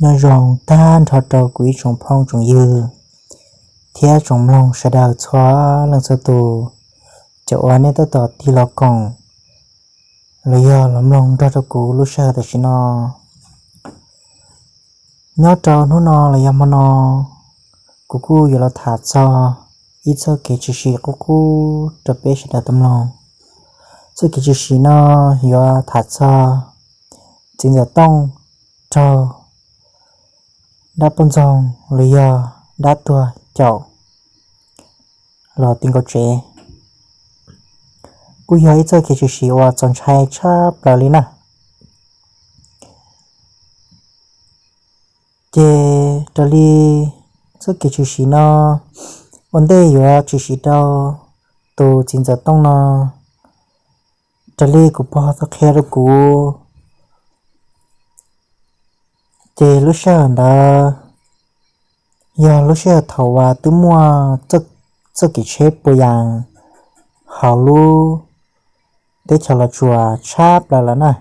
Nyob zoo tag nrho rau kuv ib tsoom phooj tsoom ywg thiab tsoom mloog sawv daws txhua leej txhua tus, cov uas nej tab tom tig los koom los yog los mloog nrog rau kuv lub sij hawm tam sim no. Nyob rau hnub no los yog hmo no, kuv kuj yuav los tham txog ib txoj kev tshwm sim qub qub rau peb sawv daws tau mloog. Txoj kev tshwm sim no yuav tham txog txiv ntxawm Tooj raug dab poj ntxoog los yog dab tuag caum los ti nkaus tsev. Kuj yog ib txoj kev tshwm sim uas txaus ntshai tshaj plaws li na. Ces raws li txoj kev tshwm sim no, ua ntej yuav tshwm sim rau tus txiv ntxawm Tooj no, raws li kuv pog tau qhia rau kuv, ces lub sij hawm ntawd yog lub sij hawm thaum uas twb muaj txoj kev tsheb puas yas hauv lub teb chaws Los Tsuas tshaj plaws lawm na.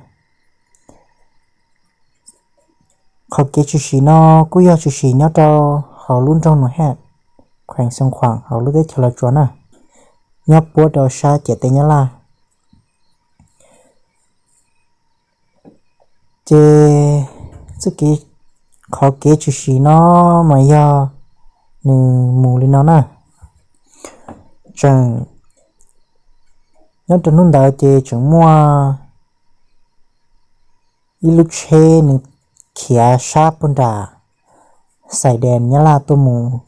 Qhov kev tshwm sim no kuj yog tshwm sim nyob rau hauv lub nroog Nus Hej, khees Xeev Khuam hauv lub teb chaws Los Tsuas na, nyob puab rau sab ciam teb Nyab Laj. Ces txoj kev, qhov kev tshwm sim no mas yog nws mus li no na. Tseem, nyob rau hnub ntawd ces tseem muaj ib lub tsheb nws khiav sab puag nram Xais Dees Nyab Laj tuaj mus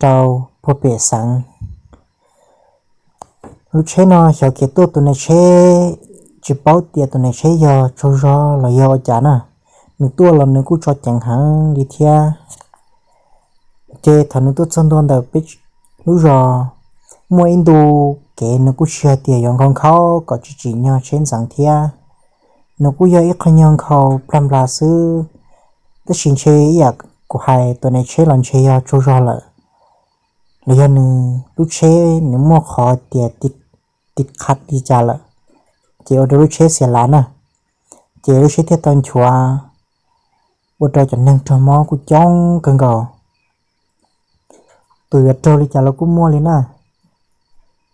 rau puag pem xeev. Lub tsheb no xyov kiag tuaj tus neeg tsheb, tsis paub tias tus neeg tsheb yog tsaug zog los yog ua cas na. Nws tuaj los nws kuj tso ceev heev li thiab. Ces thaum nws tuaj txog ntua ntawm peb lub zos, muaj ib ntu kev nws kuj tsis hais tias yuav nkhaus nkhaus kom tsis tsim nyog tsheb ntxeev thiab. Nws kuj yog ib qho nyuag nkhaus plag nplas xwb, tab sis ntshe ib yam kuv hais tus neeg tsheb los ntshe yog tsaug zog lawm, los yog nws lub tsheb nws muaj qhov tias ti qha li cas lawm, ces ua rau lub tsheb xiam lav na, ces lub tsheb thiaj tau nchuav, ua rau cov neeg raug mob kuj coob kawg nkaus. Tus yuav raug li cas los kuj muaj li na,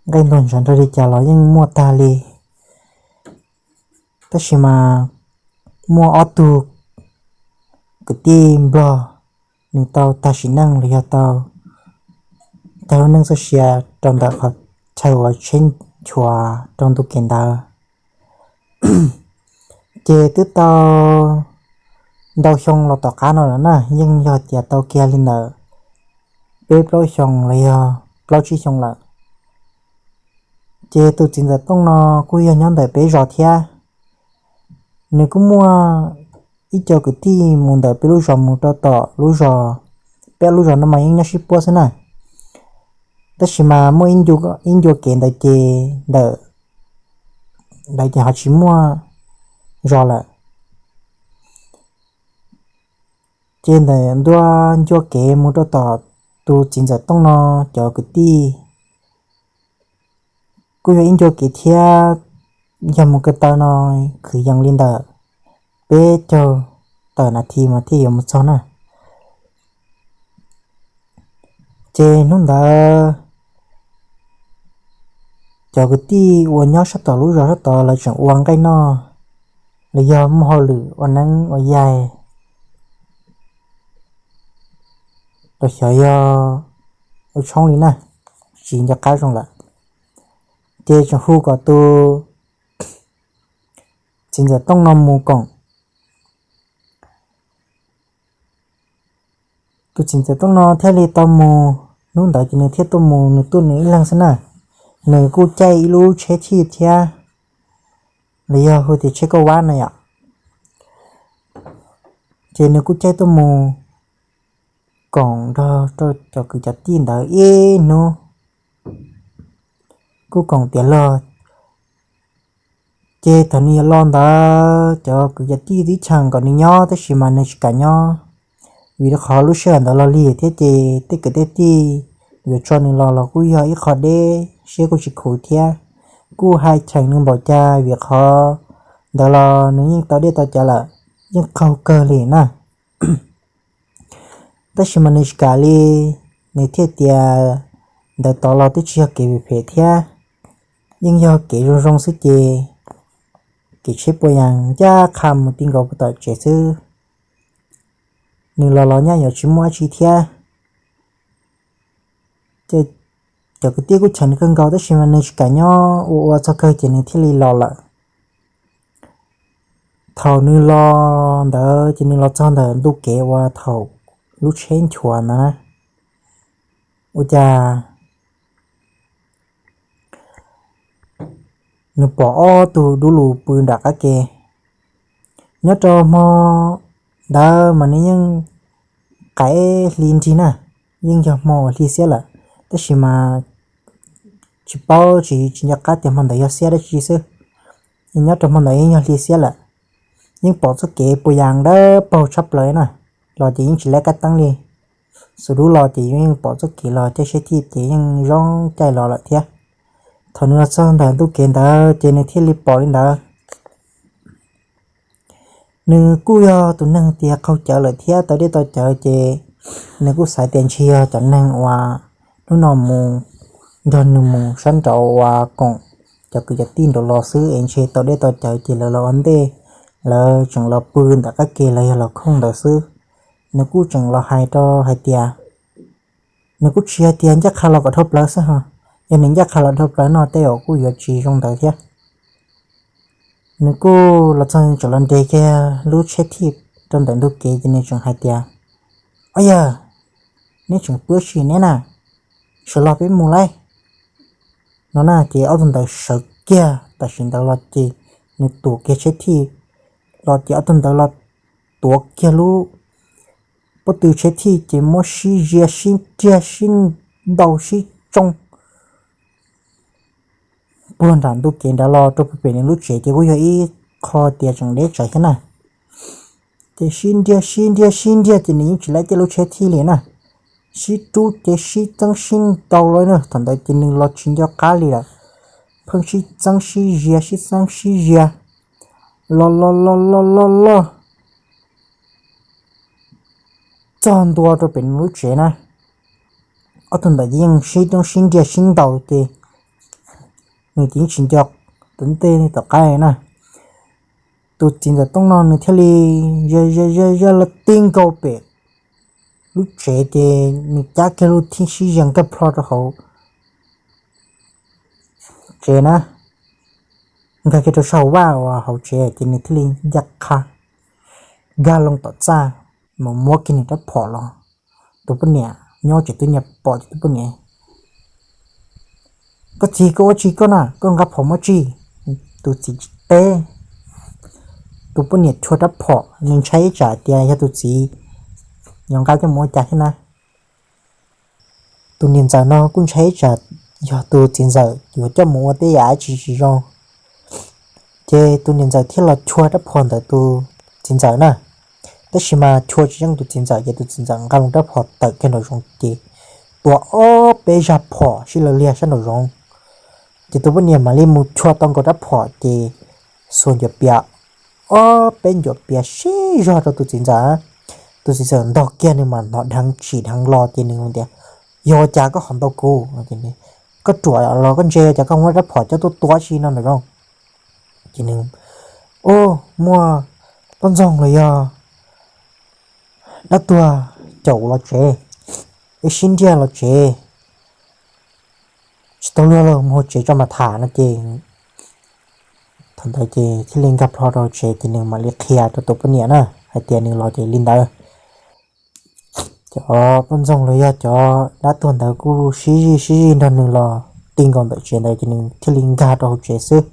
nqaij ntuag ntshav nrog li cas los yeej muaj tag li. Tab sis mas muaj ob tug kwv tij Nplog, nws tau tag sim neej los yog tau tag lub neej txoj sia rau ntawm qhov chaw uas tsheb nchuav rau ntu kev ntawd. Ces twb tau ntau xyoo los tom qab no lawm na, yeej yog tias tau kiag li ntawm peb plaub xyoo los yog plaub tsib xyoo lawm. Ces tus txiv ntxawm Tooj no kuj yog nyob ntawm peb zos thiab. Nws kuj muaj ib co kwv tij mus ntawm peb lub zos mus rau tom lub zos, peb lub zos no mas yeej nyob sib puab xwb na. Tab sis mas muaj ib ncua kev ntawd ces ntawm ntawd ces ho tsis muaj zos lawm. Ces ntawm ntua ncua kev mus rau tom tus txiv ntxawm Tooj no cov kwv tij kuj yog ib ncua kev thiab, yog mus ko taw no kwv yees li ntawm peb caug tawm nas this mas thiaj yuav mus txog na. Ces hnub ntawd cov kwv tij uas nyob sab tom lub zos sab tod lawv tseem ua nqaij noj, los yog muaj hauj lwm ua neeb ua yaig, los xyov yog ua tshoob li na, tsis nco qab zoo lawm. Ces tseem hu kom tus txiv ntxawm Tooj no mus koom. Tus txiv ntxawm Tooj no thiaj li tau mus, hnub ntawd ces nws thiaj tuaj mus, nws tuaj nws ib leeg xwb na. Nws kuj caij ib lub tsheb thij thiab, los yog hu tias tsheb kauj vab na yom. Ces nws kuj caij tuaj mus koom nrog rau cov kwv cov tij ntawd ib hnub, kuj koom tiav los. Ces thaum nws yuav los ntawd cov kwv cov tij twb cheem kom nws nyob tab sis mas nws tsis kam nyob, vim rau qhov lub sij hawm ntawd los lig thiab ces tej kwv tej tij yuav tso nws los los kuj yog ib qho deb siab kuj tsis khuv thiab. Kuj hais cheem nws npaum cas vim qhov ntawd los nws yeej tau dej tau cawv lawm, yeej qaug kawg li na. Tab sis mas nws tsis kam li, nws thiaj tias ntawd tod los twb tsis yog kev phem phem thiab, yeej yog kev zoo zoo xwb ces kev tsheb puas yas ncaj qha mus ti nkaus puag tom tsev xwb, nws los los nyaj yuav tsis muaj dab tsi thiab. Ces cov kwv tij kuj cheem nws kawg nkaus tab sis mas nws tsis kam nyob ua ua txog kawg ces nws thiaj li los lawm. Thaum nws los ntawd ces nws los txog ntawm ntu kev uas thaum lub tsheb nchuav ntawd na, ua cas nws pom ob tug dub lug pw nram qab ke. Nyob rau hmo ntawd mas nws yeej qaim hli nrig na, yeej yog hmo hli xiab lawm, tab sis mas tsis paub tsis tsis nco qab tias hmo ntawd yog xiab dab tsi xwb. Nyob rau hmo ntawd yeej yog hli xiab lawm, yeej pom txoj kev puas yas dawb paug tshaj plaws na, los ces yeej tsis laib kab teeb li. Xus dub los ces yeej pom txoj kev los caij tsheb thij ces yeej zoo caij los lawm thiab. Thaum nws los txog ntawm ntu kev ntawd ces nws thiaj li pom li ntawd. Nws kuj yog tus neeg tias qaug cawv lawm thiab tau dej tau cawv ces nws kuj xav tias ntshe yog cov neeg uas hnub no mus nrog nws mus sab nraud uas koom cov kwv cov tij nraud los xwb es ntshe tau dej tau cawv ces lawv los ua ntej, lawv tseem los pw ntawm qab ke los yog los khooj ntawd xwb. Nws kuj tseem los hais rau hais tias, nws kuj tsis hais tias ncaj qha los kom dhau plaws xwb ho, yog nws ncaj qha los dhau plaws no tej zaum kuj yuav tsis zoo ntawd thiab. Nws kuj los txog tseem los nres kiag lub tsheb thij rau ntawm ntug kev ces nws tseem hais tias, Ob yawg, neb tseem pw ua si neb na, sawv los peb mus lauj, no na. Ces ob tug ntawd sawv kiag tam sim ntawd los ces nws tuav kiag tsheb thij los ces ob tug ntawd los tuav kiag lub pob tw tsheb thij ces muab sib zias sib nriag sib ntaus sib tsoo puag nram ntu kev nrad los rau puag pem nws lub tsev ces kuj yog ib qho tias tseem deb tsawv thiab na. Ces sib nriag sib nriag sib nriag ces nws yeej tsis laib caij lub tsheb thij li na, sib rub ces sib txeeb sib ntaus los na. Thaum ntawd ces nws los tsis nco qab li lawm, pheej sib txeeb sib zias sib txeeb sib zias los los los los los los txog ntua rau pem nws lub tsev na. Ob tug ntawd ces yeej sib rub sib nriag sib ntaus ces nws ces yeej tsis nco tus ntej tom qab na. Tus txiv ntxawm tooj no nws thiaj li ya ya ya ya los ti nkaus pem lub tsev ces nws cab kiag lub thij sib zias nkag plho rau hauv tsev na, nkag kiag rau saum vaj uas hauv tsev ces nws thiaj li ncaj qha nkag loo tom txaj mus muab kiag nws rab phom los. Tus poj niam nyob tsev twb nyias pom ces tus poj niam, Koj txiv, koj ua tsi koj na, koj nqa phom muab tsi? Tus txiv tsis teb. Tus poj niam rhuav rab phom, nws ntshai ib tsam tias yog tus txiv yuav nqa coj mus ua cas thiab na. Tus niam ntxawm no kuj ntshai ib tsam yog tus txiv ntxawm yuav coj mus ua tej yam dab tsi tsis zoo. Ces tus niam ntxawm thiaj los chua rab phom ntawm tus txiv ntxawm na. Tab sis mas chua tsis yeej tus txiv ntxawm ces tus txiv ntxawm nqa loo rab phom tawm kiag nraum zoov ces tua ob peb zaj phom sib law liag sab nraum zoov. Ces tus poj niam mam li mus chua tau nkaus rab phom ces xuas ncuav pias ob peb ncuav pias sib zog rau tus txiv ntxawm. Tus txiv ntxawm ntog kiag nws mas hnov dheev tsim dheev los ces nws tias, Yog ua cas koj ho ntaus kuv? Koj ruam los koj ntse, cas koj muab rab phom coj tuaj tua tsi no nraum zoov? Ces nws, Ub, muaj poj ntxoog los yog dab tuag caum los tsev, ib sib nriag los tsev, tsis tau luag los mus hauv tsev tso mas tham no ces thaum ntawd ces thiaj li nkag plho rau tsev ces nws mam li qhia rau tus poj niam na hais tias nws los ces li ntawd. Cov poj ntxoog los yog cov dab tuag ntawd kuj sib zij sib zij nrog nws los ti nkaus ntawm tsev ntawd ces nws thiaj li nkag rau hauv tsev xwb.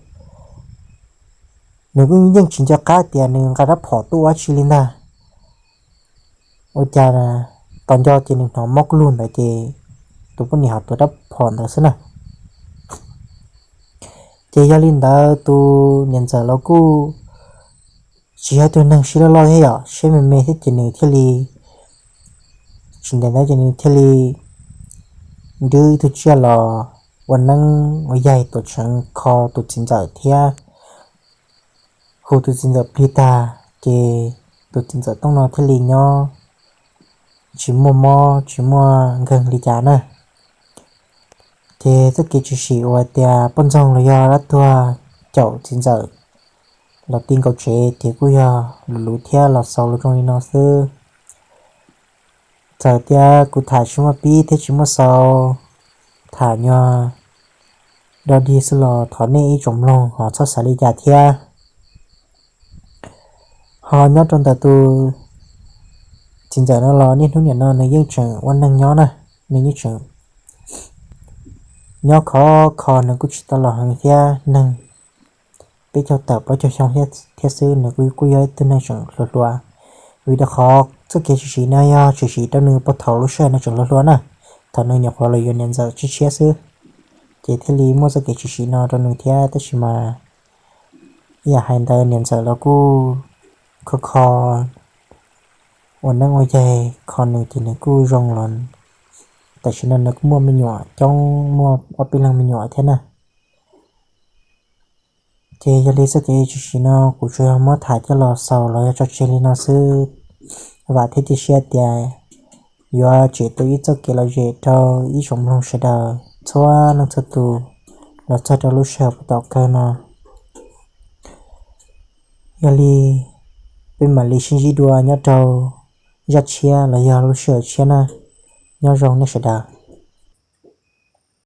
Nws kuj yeej tsis nco qab tias nws nqa rab phom tuaj ua tsi li ntag. Ua cas tos nco ces nws hnov mob kuj lug ntawd ces tus poj niam ho tuav rab phom ntawd xwb na. Ces yog li ntawd tus niam ntxawm los kuj tsis yog tus neeg siab loj loj thiab yom, siab me me thiab ces nws thiaj li, tsis ntev ntawd ces nws thiaj li nrhiav ib tug tsiaj los ua neeb ua yaig tuam tseev kho tus txiv ntxawm thiab hu tus txiv ntxawm plig tag ces tus txiv ntxawm Tooj no thiaj li nyob tsis muaj mob tsis muaj nkeeg li cas na. Ces txoj kev tshwm sim uas tias poj ntxoog los yog dab tuag caum txiv ntxawm los ti nkaus tsev ces kuj yog luv luv thiab los xaus los zoo li no xwb. Txawm tias kuv tham tsis muaj pib thiab tsis muaj xaus, tham nyuag dog dig xwb los thov nej ib tsoom mloog ho txhob xav li cas thiab. Ho nyob rau ntawm tus txiv ntxawm no los niaj hnub niam no nws yeej tseem ua neeg nyob na, nws yeej tseem nyob khov kho, nws kuj tsis tau los heev thiab, neeg peb caug tawm plaub caug xyoo thiab xwb, nws kuj yog ib tug neeg tseem hluas hluas. Vim rau qhov txoj kev tshwm sim no yog tshwm sim rau nws puag thaum lub sij hawm nws tseem hluas hluas na, thaum nws nyuam qhuav los yuav niam ntxawm tshiab tshiab xwb, ces thiaj li muaj txoj kev tshwm sim no rau nws thiab. Tab sis mas ib yam hais ntawd niam ntxawm los kuj kho kho ua neeb ua yaig kho nws ces nws kuj zoo los. Tam sim no nws kuj muaj me nyuam coob, muaj ob peb leeg me nyuam thiab na. Ces yog li txoj kev tshwm sim no kuv tsuas yog muab tham coj los xaus los yog tso tseg li no xwb. Vam thiab cia siab tias yuav tsim tau ib txoj kev lom zem rau ib tsoom mloog sawv daws txhua leej txhua tus los txog rau lub sij hawm puag tom kawg no. Yog li peb mam li sib ntsib dua nyob rau zaj tshiab los yog lub sij hawm tshiab na. Nyob zoo nej sawv daws.